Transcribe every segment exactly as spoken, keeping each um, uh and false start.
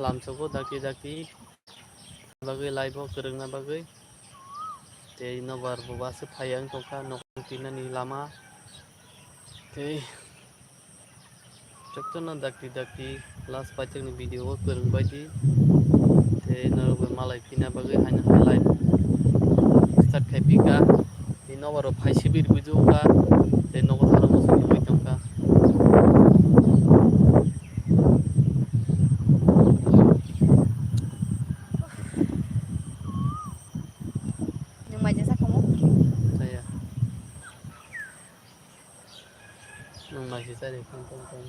lamsogo dakti dakti bagwi live o kwrwngna bagwi. Tei nobar bo bus o phai ang tongkha, nok tinani lama. Tei jotono dakti dakti last paithakni video o kwrwng bai di. Tei norok bai malai phina bagwi haino hai live start khai phi kha. Tei nobar rok phai sibir buju kha. Tei nogo tharo muchung nugwi tongkha. Nwng mai jesa khamu? Chaya. Nwng mai se chari phang tong tong.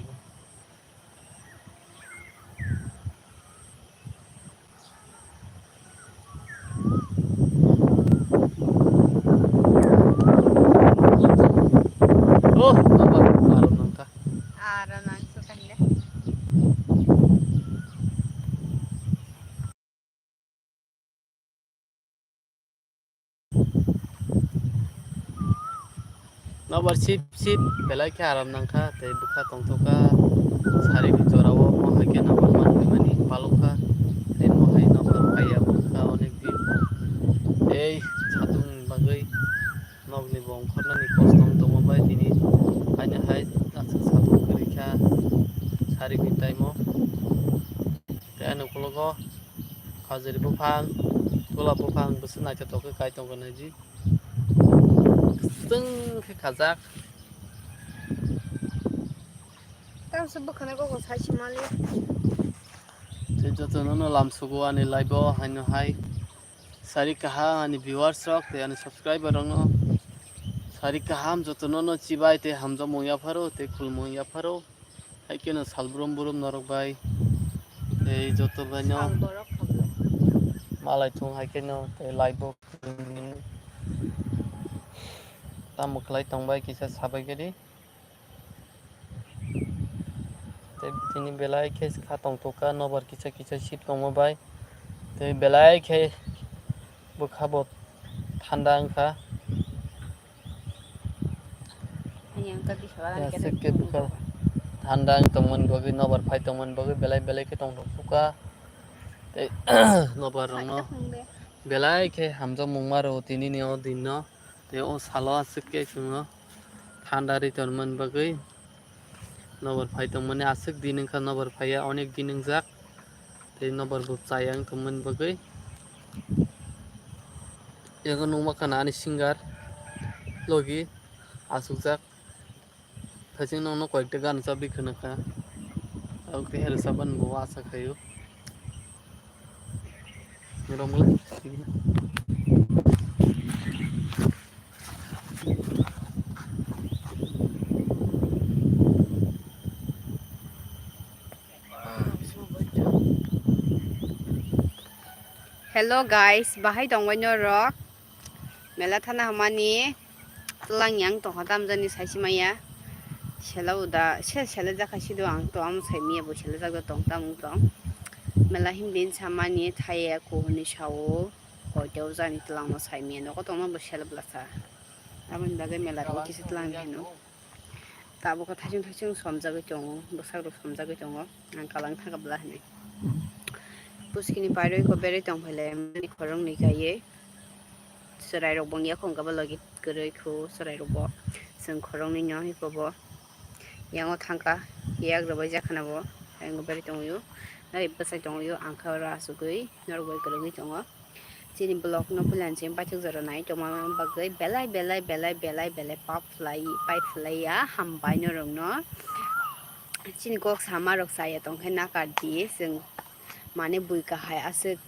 Oh, apa? Aram nangkha. Aram nangkha kanya. Nobar sip sip belai khe aram nangkha, tei bwkha tongthokha, sari ni jora o mo hai khe nobar manwi mani palokha, tei mo hai nobar phaiya bwkha onek din. Tei satung ni bagwi nokni bo ongkhornani kosto wng tongma bai tini haino hai aswk satung kwrwi kha sari ni time o. Tei ani ukologo khajuri buphang, tola buphang bwswk naithotok khe kai tongkha naidi. Kwchwng khe khajak. Tamsa bwkhana kok sai se mali. Tei jotono no lamsugo ani live o haino hai. Sari kaham ani viewers rok tei ani subscriber rok no. Sari kaham jotono no chibai tei hamjakmung yapharo tei khulumung yapharo. Hai kheno sal brum brum norok bai. Tei joto bai no. Sal borok hamjak. Malai thung hai kheno tei live o. Tamo khlai tong bai kisa sabai gari. Tei tini belai khe kha tongthokha nobar kisa kisa sip tongma bai. Tei belai khe bwkha bo thanda wngkha. Yang tadi salah Aswk khe bwkha thanda wng tongmani bagwi nobar phai tongmani bagwi belai belai khe tongthokha. Tei nobar rokno belai khe hamjakmung ma rwo tinini o dinno. Tei o salo aswk khe chwngno thanda ri tongmani bagwi nobar phai tongmani aswk din wngkha, nobar phaiya onek din wngjak. Tei nobar bo chaya wng tongmani bagwi ego nukma khana ani singer logi aswkjak. Thaiching nokno koyekta gana chabwi khwnakha. Abo khe rwchapmani bo asa khaio. Romla. Hello guys, bahai tongbai norok? Mela thana hamani tlang yang tongkha tamjani saisi maya. Sela uda, se sela jakha sido ang to amo sai miya bo sela jakda tong tamung tong. Mela himdin samani thaya kuhuni sao. Hoite o jani tlang no sai miya nogo tongma bo sela blasa. Aboni bagwi mela rok kisa tlang hino. Tabuk khe thaising thaising somjagwi tongo, bwsarok somjagwi tongo, ang kalang thangkha bwla hinwi. Puskini pairwi kok berwi tongphaile mani khoroknwi kaiwi. Chwrairok bo wngya kho, wngkha bo logi kwrwi kho chwrairok bo. Chwng khoroknwi no hiko bo. Yango thangkha, yak rwbai jakhana bo, ayang berwi tongwi o. Nai bwsai tongwi o, ang khe oro achugwi norok bai kwrwngwi tongo. Chini vlog no puila chini paithak jora nai tongma bagwi belai belai belai belai belai pap phlai pai phlai ya hambai norok no. Chini kok sama rok chaya tongkhe nakar di chwng mane bui kahai aswk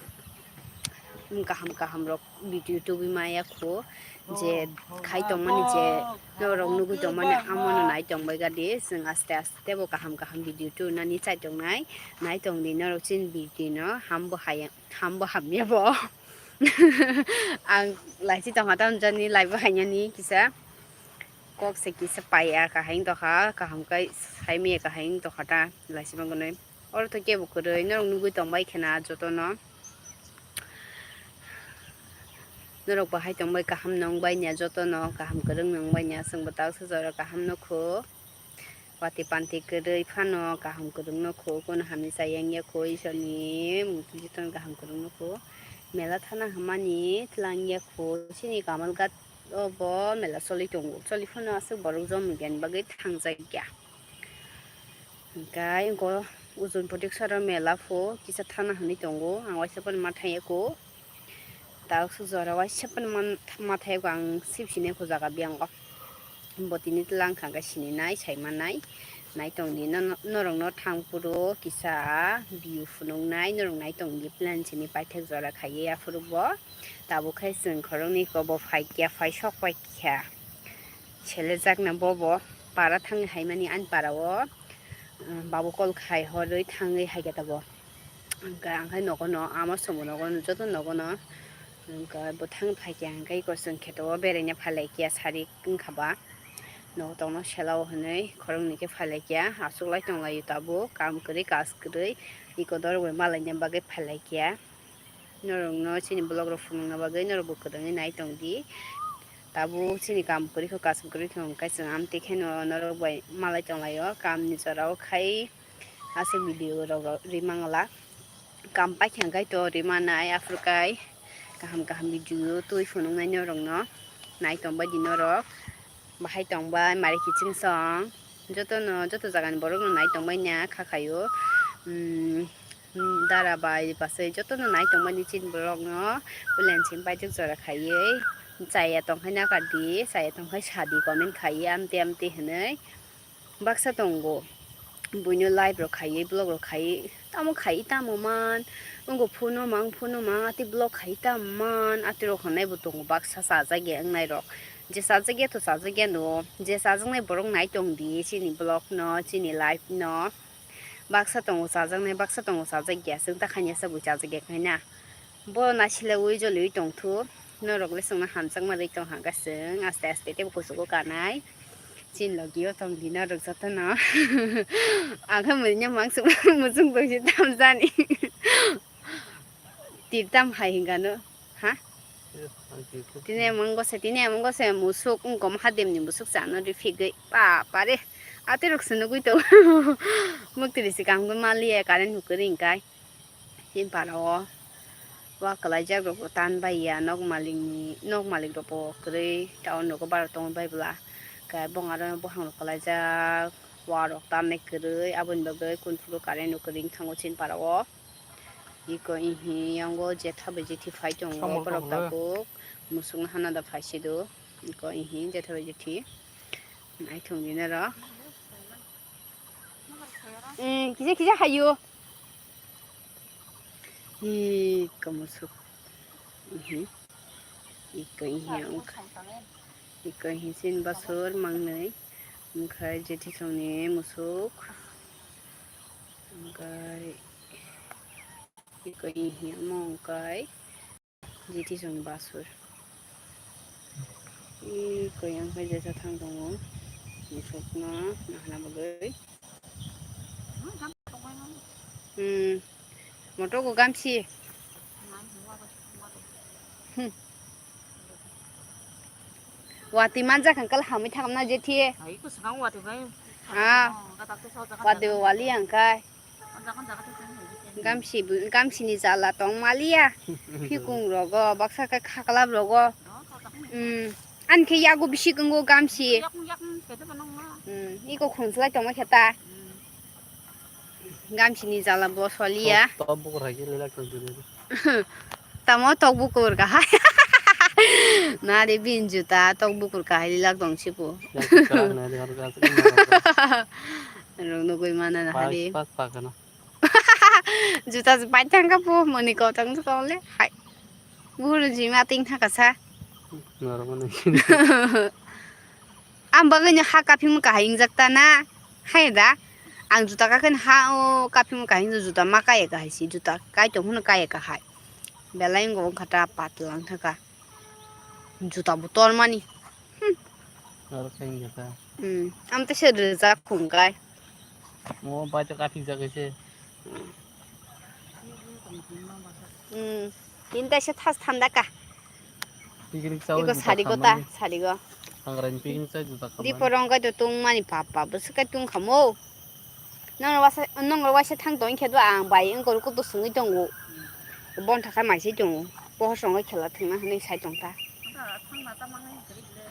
kaham kaham rok video tubui maya kho je khai tongmani je norok nugui tongmani amo no nai tongbai gadi chwng aste aste bo kaham kaham video tubunani chai tongnai nai tongdi norok chini video no hambo hai. Hambo hamya bo. Ang laisi tongkha tamjani live o hainani kisa. Kok se kisa paiya kahai tongkha, kaham kai saimaya kahai tongkha ta laisi ma gunui. Oro to kebo kwrwi norok nugui tongbai khena jotono. Norok bahai tongbai kaham nongbai nya jotono, kaham kwrwng nongbai nya, chwngbo tak se jora kaham nukho. Wati panti kwrwi phano kaham kwrwngno kho, kono hamya chaya wngya kho, Isorni mungtwi jotono kaham kwrwngno kho. Mela thana hamani twlang ya kho, chini Kamalghat o bo mela choli tongo. Choli phano aswk borok jom wngya ni bagwi thangjak ya. Hwnkhe ungko Ujun Podiksaro mela pho kisa thana hwnwi tongo, ang waisa phano ma thangya kho. Tabuk swk jora waisa phano man-, ma thangya kho, ang sip sinai kho jaga biyango. Bo tini twlang kha hwnkhe sininai, saimanai. Naitongdi no-, norokno thang phuru kisa view phunuknai, norok naitongdi plan sini paithak jora khaiwi aphuru bo. Tabuk khai chwng khoroknwi khe bo phaikya, phai sok paikya. Selejakna bobo para thangwi haimani ani para o, um, babu call khai horwi thangwi haikhe tabuk. Hwnkhe ang khai nogo no, ama somo nogo no, joto nogo no. Hwnkhe bo thang phaikya hwnkhe iko chwng kheto o beraina phailaikya sari wngkha ba. Nogo tongno sela o hwnwi khoroknwi khe phailaikya. Achuklai tonglaio tabuk, kam kwrwi, kaj kwrwi, iko dorok bai malaina bagwi phailaikya. Norokno chini vlog rok phunukna bagwi norokbo kwrwngwi nai tongdi. Tabuk chini kam kwrwi kho, kasam kwrwi kho, hwnkhe chwng amtwi kheno norok bai malai tonglaio. Kamni jorao khai aswk video rok rimangla. Kam paikha hwnkhe to rimanai, aphuru kai kaham kaham video twi phunuknai norokno nai tongbaidi norok. Bahai tongbai mari kiching song. Jotono, joto jagani borokno nai tongbai na kha khaio. Hmm, hmm, dara bai bwsai jotono nai tongmani chini borokno puila chini paithak jora khaiwi chaya tongkhai nakardi, chaya tongkhai sadi comment khaiwi amtwi amtwi hwnwi. Baksa tongo buino live rok khaiwi, vlog rok khaiwi, tamo khaiwi tamo man, wngo phuno mang phuno mang, atwi vlog khaiwi tamo man, atwi rok hwnwi bo tongo baksa chajakya wngnairok. Je chajakya to chajakya no, je chajaknai borok nai tongdi chini vlog no, chini live no. Baksa tongo chajaknai, baksa tongo chajakya, chwng ta khanya sa bo chajakya khaina. Bo naisilaui joliui tongthu, norok le chwngno hamjakma rwi tong hangkha chwng, aste aste tei bo kuchugo kanai. Chini logi o tongdi norok jotono. Ang khe mui no mangsa muchung tongsi tamjani. Tir tam hai hingano. Ha? Tini emang gose, tini emang gose musuk, wngkom hademni musuk chano rifigwi. Bapare. Atirok se nugui tongo. Muktri se kamgwi maliya, current hukuri hingkai. Chini para o. Wa kwlaijak rok bo tan baiya, nok malikni, nok malik rok bo kwrwi town rogo bara tongwi bai bwla. Khe bong aro bohang rok kwlaijak, wa rok tan nai kwrwi, aboni bagwi kun phuru current hukuri wng thango chini para o. Iko ihi yango jetha bai jethi phai tongo, borok tabuk musukno hana da phai sido. Iko ihi jetha bai jethi. Naithok di noro. Mm, kisa kisa hayo. Iko musuk. Ihi. Iko ihi ang. Iko ihi sin basur mangnai. Wngkha jethi songni musuk. Wngkha Iko ihi omo wngkha jethi songni basur. Iko yang khe jesa thang tongo. Musukno nahana bagwi. Hmm. Moto ko gamsi. Hmm. Watwi manjak hwnkhe hamwi thangna jethi. Ai, ko swkang watwi bai. Ah. Oh, gatak te sojak watwi wali ang khai. Gamsi, gamsini jala tong maliya. Phikung rogo, baksa khe khaklap rogo. Hmm. Ani khe yago bisi wngo gamsi. Hmm. Iko khungslai tongma khe ta. Gamsini jala bo soliya. Tok, tok bukur hai khe lelak tong tong. Tamo tok bukur kahai. Nari bin juta tok bukur kahai lelak tong sipo. Yang khe kwrak nai de, har gas. Rong nugui mana na hari. Pas, pas, pas kana. Juta pai thangka po, moni kau tang kau le. Hai. Buhur jima ting thangka sa. Norok mani. Ang bagwi no ha kaphimung kahai wngjak ta na? Hai da. Ang juta kakhe ha o kaphimung kahai wngjak, juta ma kaya kahai si, juta kai tong phano kaya kahai. Belai wngkha ta patla wngkha ka. Juta bo tormani. Hmm. Norok khe wngya kha. Hmm. Ang tei se rijak khung kai. Mo bai to kaphik jak se. Hmm. Tin taisa thas thanda ka. Picnic chawi. Iko sari go ta, sari go. Hangrani picnic chai juda khamani. Di porong kai to tungmani papa, bwswk kai tungkhamo. Nang wasa, nang wasa thang tong khe do ang bai, ang kor kutu sungwi tongo. Bon thakha mai sai tongo. Pohor songo khela thangna hwnwi sai tong ta.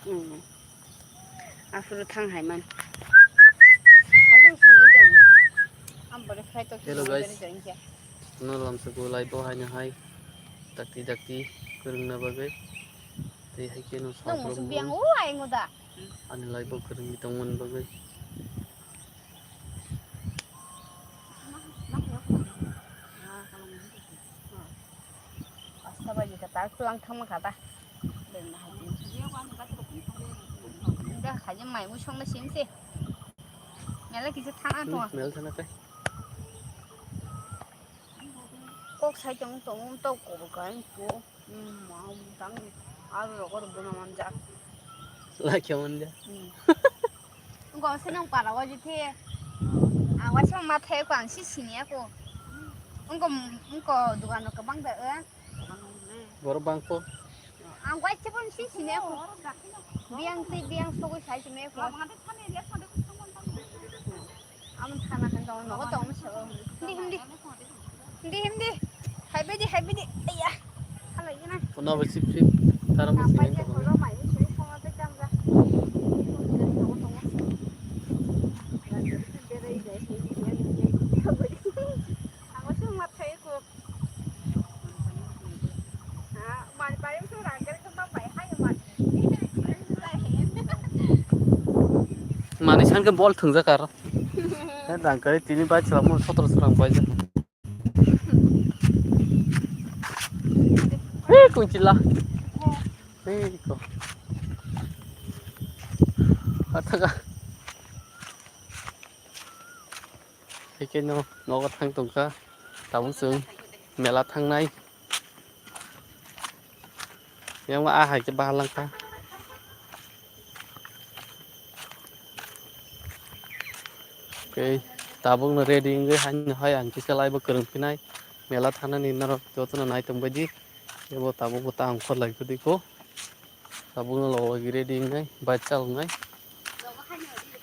Hmm. Aphuru thang hai man. Hai sungwi tongo. Am bore khai to. Hello, guys. No lamsa ko lai bo hai na hai. Dakti dakti kwrwngna bagwi. Tei hai khe no. Nang sabrum musu biang o ai ngoda. Ani lai bo kwrwngwi tongmani bagwi. Pasta baji ka ta kulang thangma kha ta. Da khaji mai musong na sim se. Mela kisa thana to. Mela thana kai. Kok sai tong tong to ko kai ko. Hmm, mau tang aro rokor buna manjak. Lakya manja. Hmm. Engko se nang para waji the. Ang waisa ma the ko ang si sini ako. Engko, engko dukan rok bang da e. Boro bang ko. Ang waisa pun si sini ako. Biang ti biang sogoi sai sini ako. Amo thana kan tong nogo tong se. Hindi, hindi. Hindi, hindi. Hai bedi, hai bedi. Iya. Hala yana. Puno besi sip. Tara mo sini ko. Ang waisa ma the ko. Mani san ke bol thungjak aro. He rang kari tini bai chwla mo sotro srang bai jak. He kunchila. He ko. Athaga. Haikhe no nogo thang tongkha, tabuk chwng mela thangnai. Yang a hai khe bahalangkha. Tei tabukno ready wngwi haino hai ang kisa laibo kwrwng phinai. Mela thangnani norok jotono nai tongbaidi. Ebo tabukbo ta ang khorlai kwdwikho. Tabukno logi ready wngnai, bike chaloknai.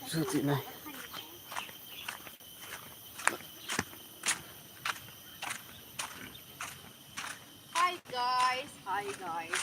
Sutinai. Hi guys, hi guys.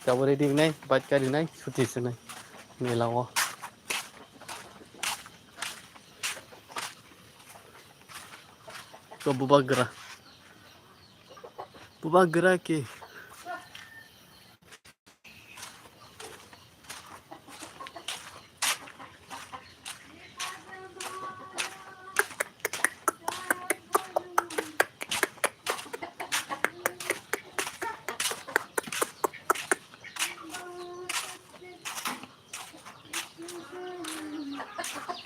Tabuk ready wngnai, bike karinai, suti swnai mela o. Ko bubagra. Bubagra ke.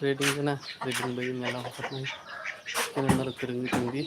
Reading kana, reading bai mela hokotnai. Kena norok kwrwngwi tongdi.